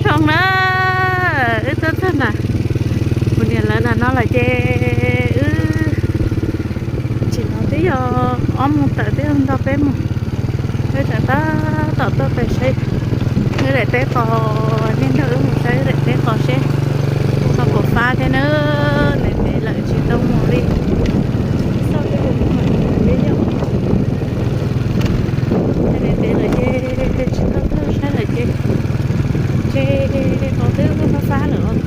Zoo na, wb tuaj txog na, kuv niam lawv na no lawm ces wb tsis no twb yog ob moos tawm twb nto peb moos. Wb tseem tab tom tuaj pem saib wb daim teb qos, nej nrog wb mus saib wb daim teb qos seb ho puas fab thiab na. Ntev ntev lawm tsis tau mus li. Xauj tej mus peb yog ntev ntev lawm ces tsis tau tuaj saib lawm ces ces qos twb fab fab lawm os.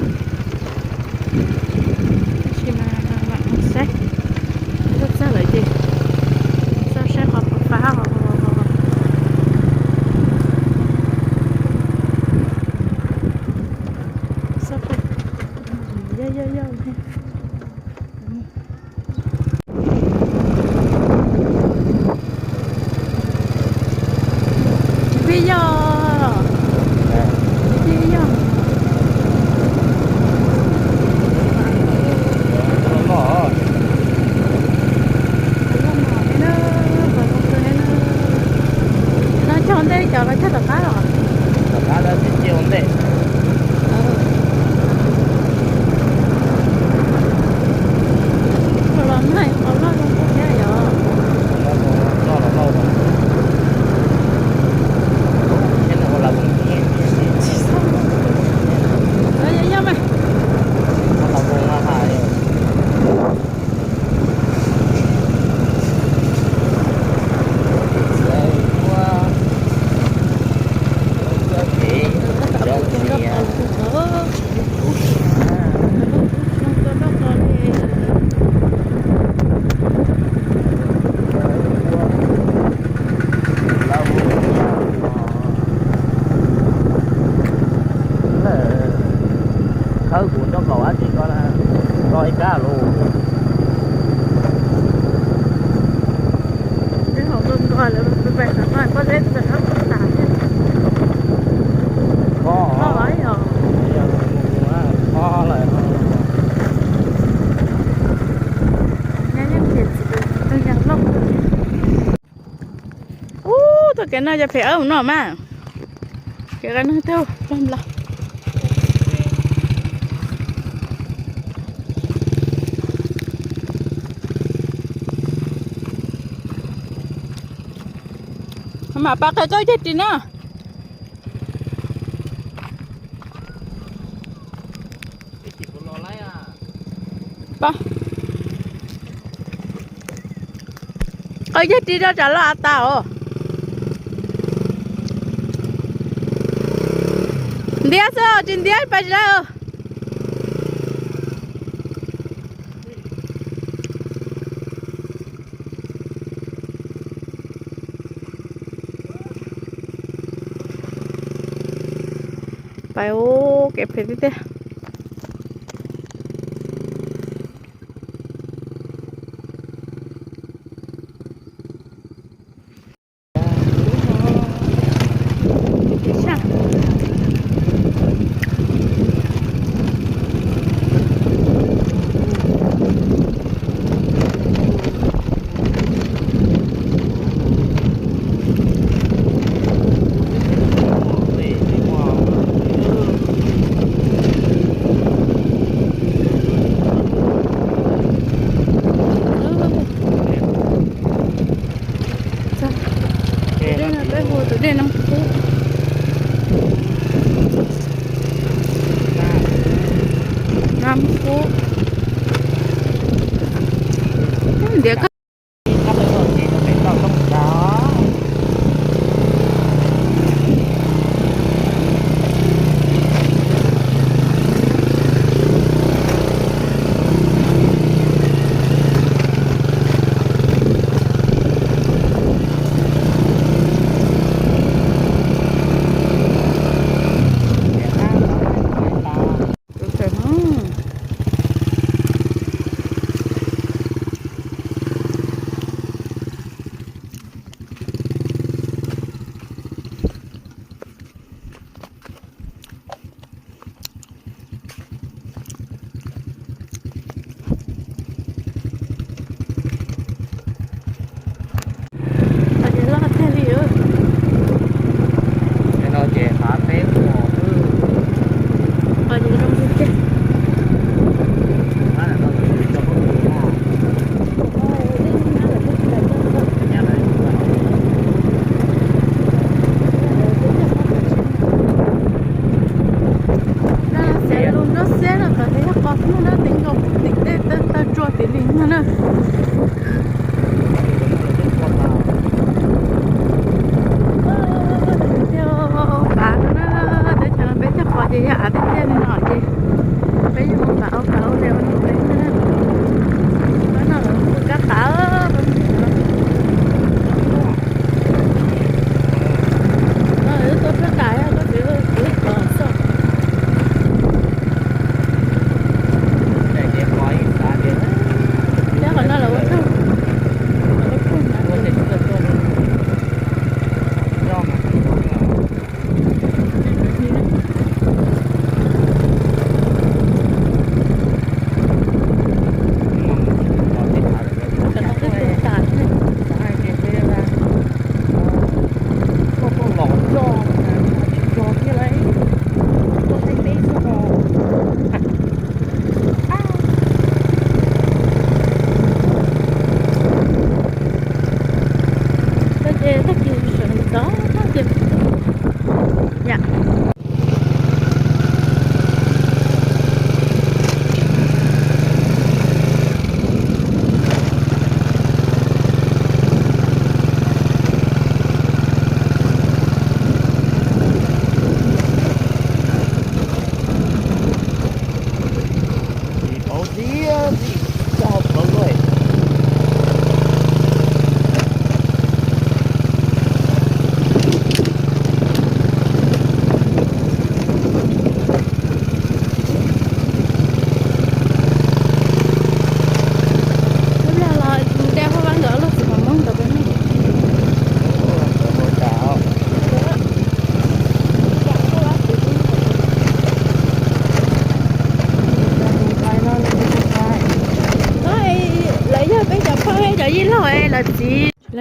Tab sis mas mam mus saib, tuaj txog lawm ces xauj saib qos puas fab os. Xauj, yog yog yog. Vij yog, vij yog. No cog ua ntej cov los cog tom qab los? Tom qab tab sis cia ua ntej. Los nag qhov loj zoo nkauj thiab yom. Loj los loj thiab no ua la voos. Yog mas. Ua la voos mas hais. Khawb kuv nrog kaum dab tsi ko na, nrog ib kab lauj. Ub, txoj kev no yog phem awb no mas. Kev qe no tau los. Mam pas qe koj cag ris na. Qe cag ris rau tsam loj av tas os. Ntiab xwb tsis ntiab pas tsis lawm. Pais ub, kev phem tiag tiag. Tus dej no peb hu tus dej Nab Kub. Nab Kub. Ntiav kawg.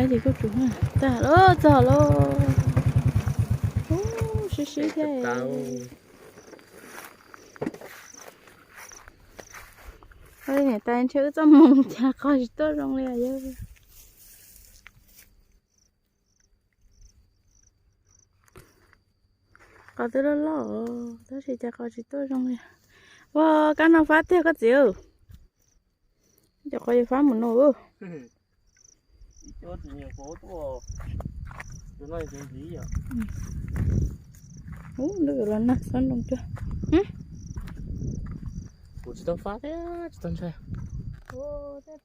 Ces kuj tsum tag lawm, txog lawm. Ub, sib sib thiab. Niam tais ntshe wb txoj hmoo cas qos tsis tuaj zoo li yog. Qos twb loj loj tab sis cas qos tsis tuaj zoo li. Ua kab no fab tiag koj txiv. Cov qos yuav fab mus no. Ub, lwj los nag xob nroo cuag. Kuv tsis tau fab thiab tsis tau ntshai. Yog twb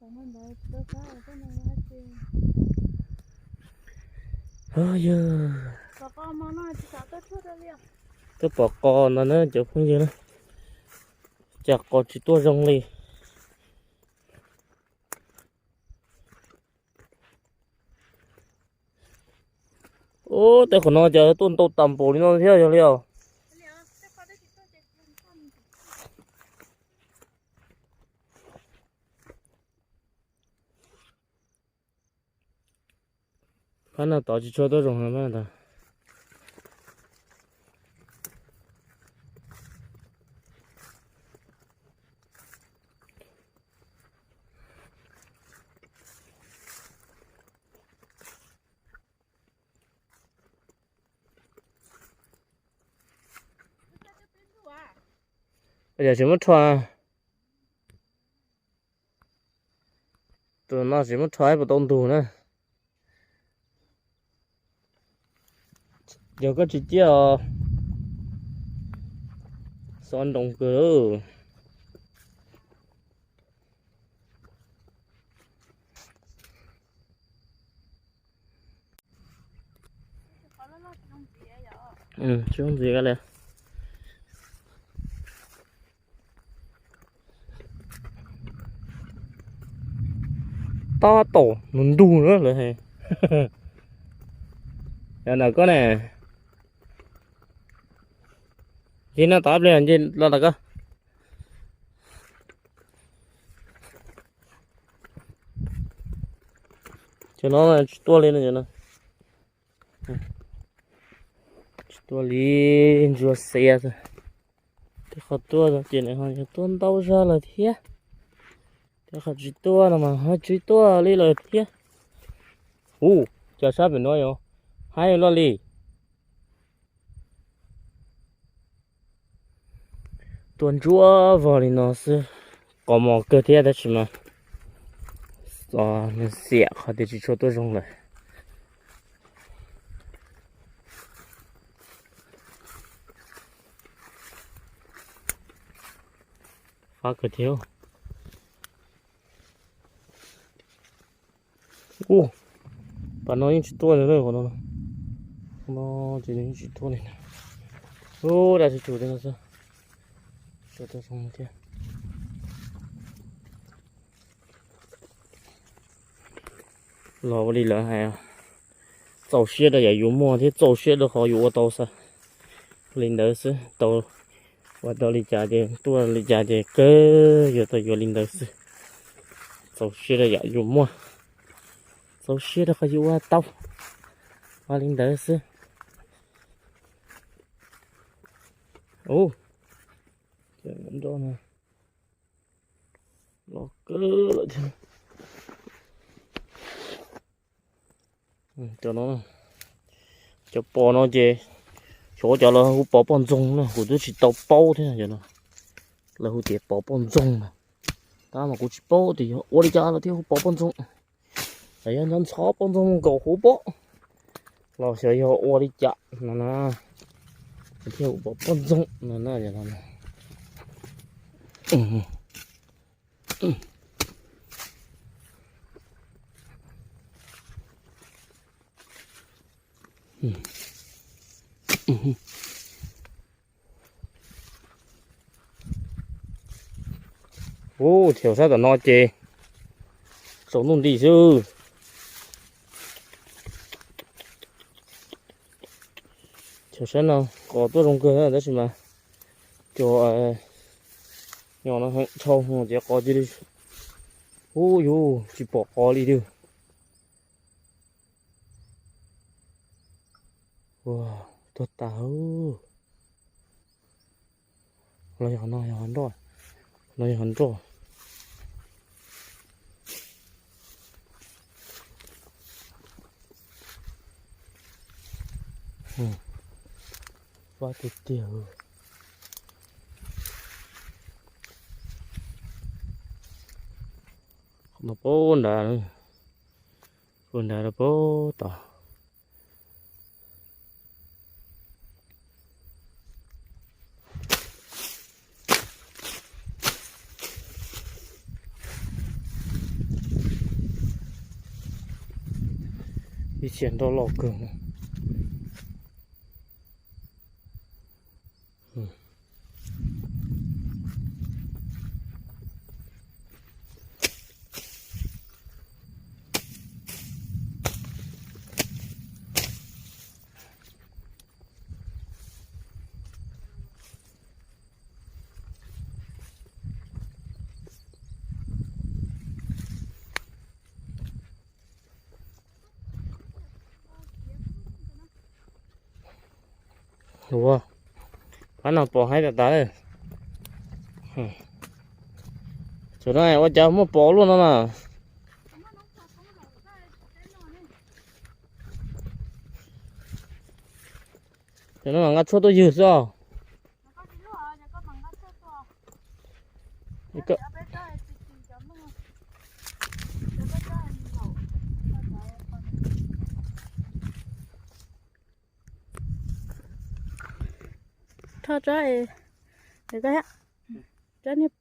pom qos ntawd na cov phooj ywg na, cas qos tsis tuaj zoo li. Ub, tej qhov no cas tuaj ntau tas npaum li no thiab yog li os. Phab no tod tsis tshua tuaj zoo heev na ntag. Yog tsis muab rho, tus no tsis muab rho puas tau ntug na. Yog koj tsis ciaj os, xob nroo kawg. Tsis ntxiv li. Tab tom nws ntug na lawm he. Yog ntawm koj ne. Ces no tod ib pliag ces los ntawm koj. Ces no tsis tuaj li no. Tsis tuaj li, ntsuag xiav xwb. Tej qhov tuaj ces nws ho yog tuaj ntau zog lawm thiab. Tej qhov tsis tuaj no mas ho tsis tuaj li lawm thiab. Ub, cov sab pem no yog haib loj li. Tuaj ntsuab vog li no xwb, qos mos kawg thiab tab sis mas nws xiam qhov tias tsis tshua tuaj zoo lawm. Fab kawg thiab. Ub, pas no yeej tsis tuaj li, qhov no, qhov no ces nws yeej tsis tuaj li. Ub, dab tsi tsum li no xwb. Tsis tuaj zoo thiab. Los ua li lawv hais, txaus siab rau yam yuav muaj thiab txaus siab rau qhov yuav ua tau xwb. Li ntawd xwb, tau ua tau li cas ces tuaj li cas ces kawg yuav tau yuav li ntawd xwb. Txaus siab rau yam yuav muaj, txaus siab rau qhov yuav ua tau, ua li ntawd xwb. Ub, cov nroj no los kawg lawm thiab. Cov no, cov pos no ces xyov cov lawv hu pos poj ntxoog na, kuv twb tsis tau paub thiab cov no. Lawv hu tias pos poj ntxoog na, tab mas kuv tsis paub tias yog ua li cas lawv thiaj hu pos poj ntxoog. Xyov yog nco ntxhov poj ntxoog mus nkaum hauv pob los xyov yog ua li cas no na, lawv thiaj hu pos poj ntxoog no na. Ub, chaw sab tom no ces tsaus ntuj nti xwb. Chaw sab no qos tuaj zoo kawg tab sis mas cua nyo no heev dhau ces qos cia li, ub yus tsis pom qos li twg. Ua, tuag tas. Los yog no yog nroj, los yog nroj. Fab tiag tiag. Qhov no puag nrad, puag nrad rau puag tod. Ib txhia nroj loj kawg. Ua, pab no pom haib tas tas. Tam no ua cas muaj pom luaj no na. Tam no nqa tshuaj tuaj ywg xwb os. Rho tsob, tsob niag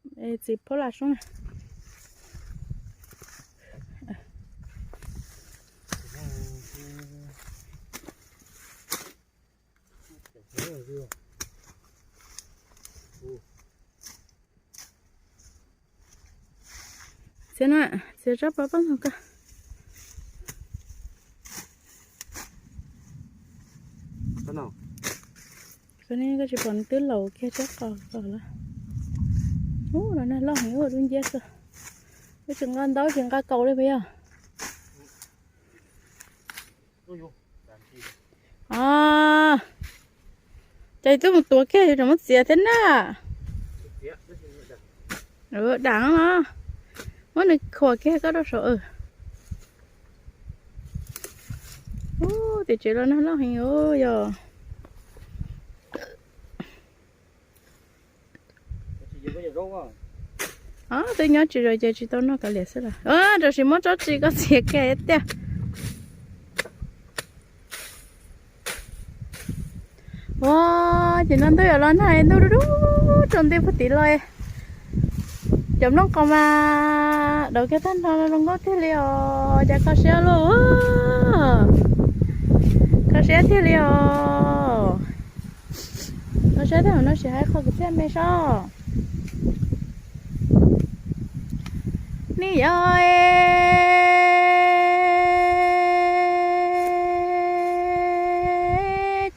txiv phaub las soob na. Txiav na, txiav tsob pov pob ntxoog ko. Koj tsis pom nws twb laus kiag tsob qos ko lawm. Ub, los nag loj heev ua dub nciab xwb. Wb tsis nqa ntaub tsis nqa kaus li puas yog? Ces twb mus tuav kiag yus tseem muab txiav thiab na. Dam no, muab nws khuam kiag koj rau saum. Ub, tim tsev los nag loj heev yog. Twb nyob tsis zos ces tsis tau noj kav liam xwb las. Tam sim muab tsob txiv koj txiav kiag tiag. Ua, ces no ntuj yuav los nag, ntuj dub dub rau nti puag tid los. Cov nplooj qos mas daus kiag tag nrho zoo nkauj tiag li os, cas kho siab lauj. Kho siab tiag li os. Kho siab tiag no, sim hais qhov kwv txhiaj me soj. Nws yog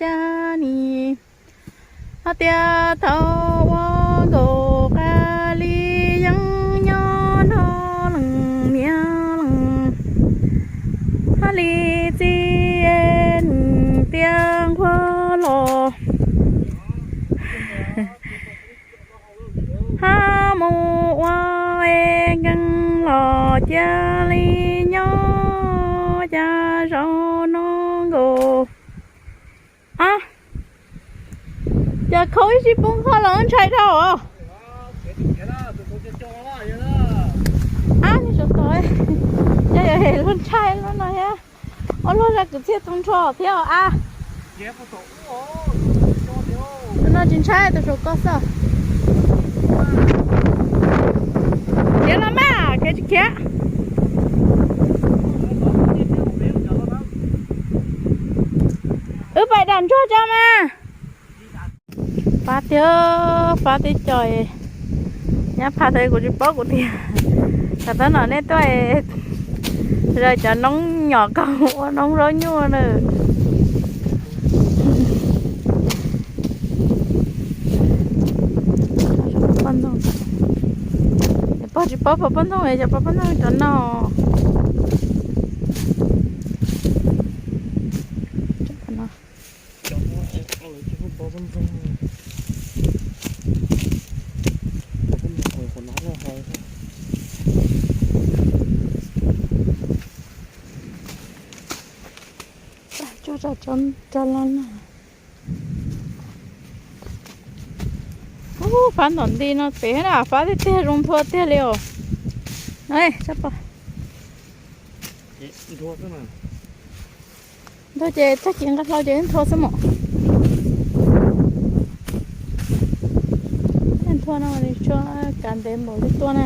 cas nis hais tias thaum ua nkaus qab li yeeb nyob nrog leej niam leej, hais li txiv nis tias nquag los hab mus ua nkeeg los cia li nyob cas zaum no nkaus. Ab, cas khaus ib sij poob qho los ntshai dhau os. Ab, nws saum tod, cas yuav hem luag ntshai lub no thiab. Ua luag zaj kwv txhiaj tau nrho thiab os a. Tus no tsis ntshai, tus saum ko xwb. Khiav los mas, khiav tsis khiav. Wb pais dam ntsuag tso mas. Fab tiag, fab tiag co. Nyab pha tau kuv tsis paub kuv tiag. Tam tab no nej tuaj zaws cov noob nyom kaus ua noob zaub nyuj na. Pog tsis paub pog poj ntxoog, cov pog poj ntxoog cov no. Tso, tso los na. Ub, fab ntom nti no pem na, fab tiag tiag, zoo nthua tiag li os. Nthua ces tag kis nqa hlau ces nthua xwb mom. Nthua no tsuas kav ntev npaum li tuaj na.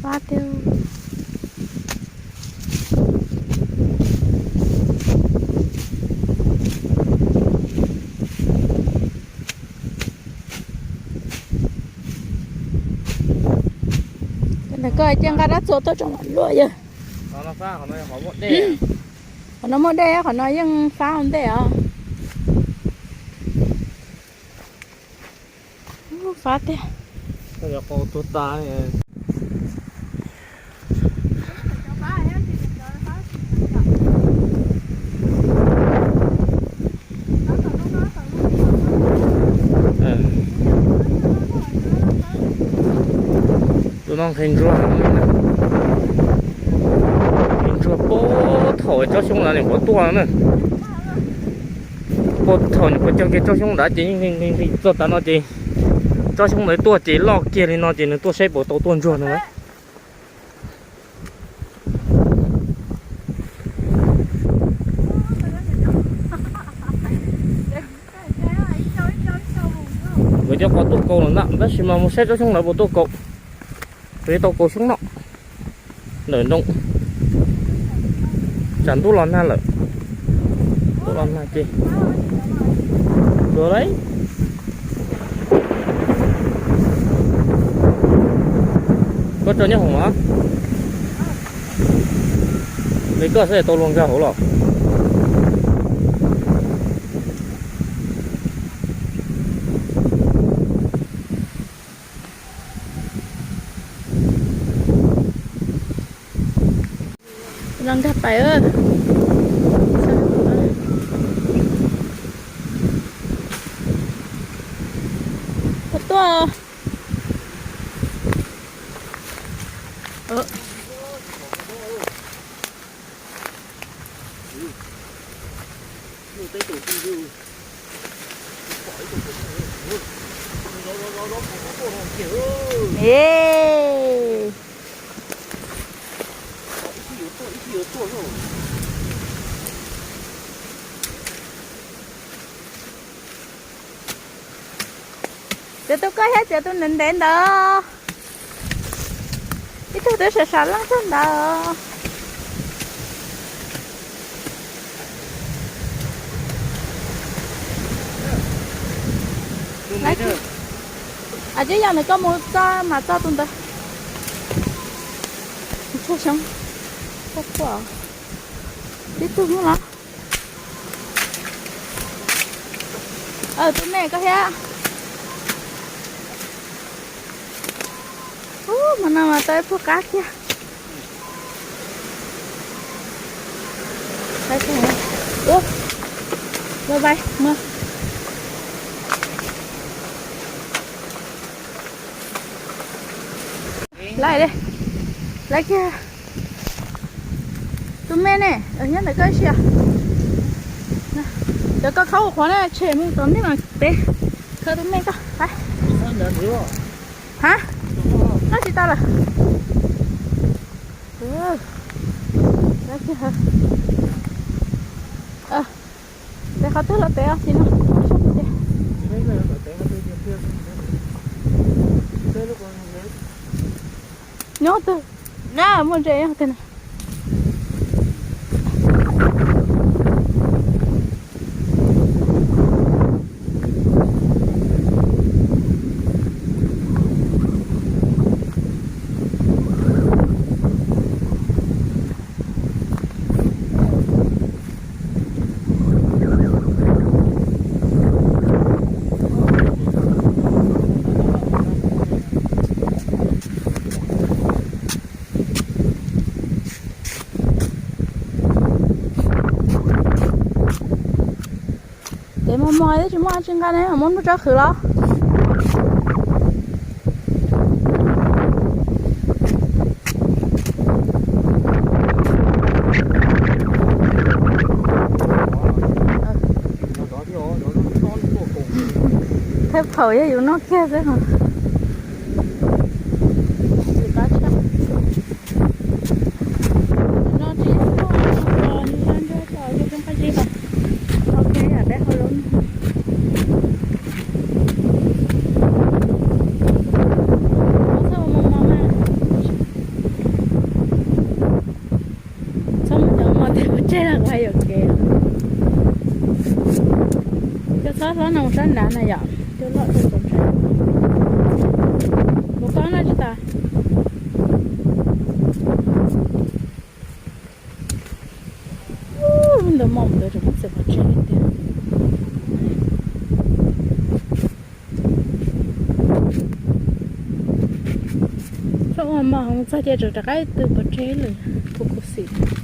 Fab tiag. Ntawm koj cia nqa rab txuas tuaj tso mam luaj yawg. Qhov no muaj dej, qhov no yeej fab ua ntej os. Fab tiag. Tus no nqhis ntsuag, nqhis ntsuag puag thaum tsob xyoob ntawd nyuam qhuav tuaj na. Puag thaum nyuam qhuav cog kiag tsob xyoob ntawd ces yeej nqhis nqhis txog tav no ces tsob xyoob ntawd tuaj ces loj kiag li no ces nws tuaj saib puas tau tuaj ntsuag no na. Nkawd cov qos tuaj kaus lawm ntag, tab sis mas mus saib tsob xyoob ntawd puas tuaj kaus. Kuv yuav tau kaus xyoob no ntawm nroog. Tsam ntuj los nag lawm, ntuj los nag ces tuag lauj. Koj tso nyob hauv los? Li koj xav tau luag nkag hauv los? Los nkag pais. Koj tuaj. Txiav tus koj thiab txiav tus ntev ntev ntawd. Ib tug twb sam sam leej tag ntawd. Tsis yog ntawm koj mus txog mas txog tus ntawd. Tib tug hnub los. Tus me koj thiab. Ub, hmo no mas tau ib pluag qab kiag. Ub, bye bye, mus. Lawm, lawm kiag. Tus me ne, nyob ntawm koj ib si. Cov koj khawb ua qhuav na, tshem mus tom ntej mas peb khawb tus me koj. Ha, noj tsis tau lawm. Lawm kiag. Peb qhov twg los peb os, tsis no. Nyob twg na, muaj ntses nyob twg na. Ces mos mos twb tsis muaj tsis nqa ne, muab nplooj tsawb qhwv los. Peb phaum yog yus noj kiag xwb os. Tsis qab tshaj. No tsis yog noj, noj tso ntsaj ntsaj tso rau xyoob qab zib os. Ok, peb hau lub. Txhob ua mos mos mas. Txhob muab cov mos tej pov tseg los kuv hais yuam kev. Cua txhob hlob no mus sab nrad na yom, cua loj txog txaus ntshai. Kuv koj noj tsis tas. Ntawd mos ntawd tseem muab txiav pov tseg li tiag. Txhob ua mos, txog cia tseem rov qab tw pov tseg lawm, khuv khuv xim.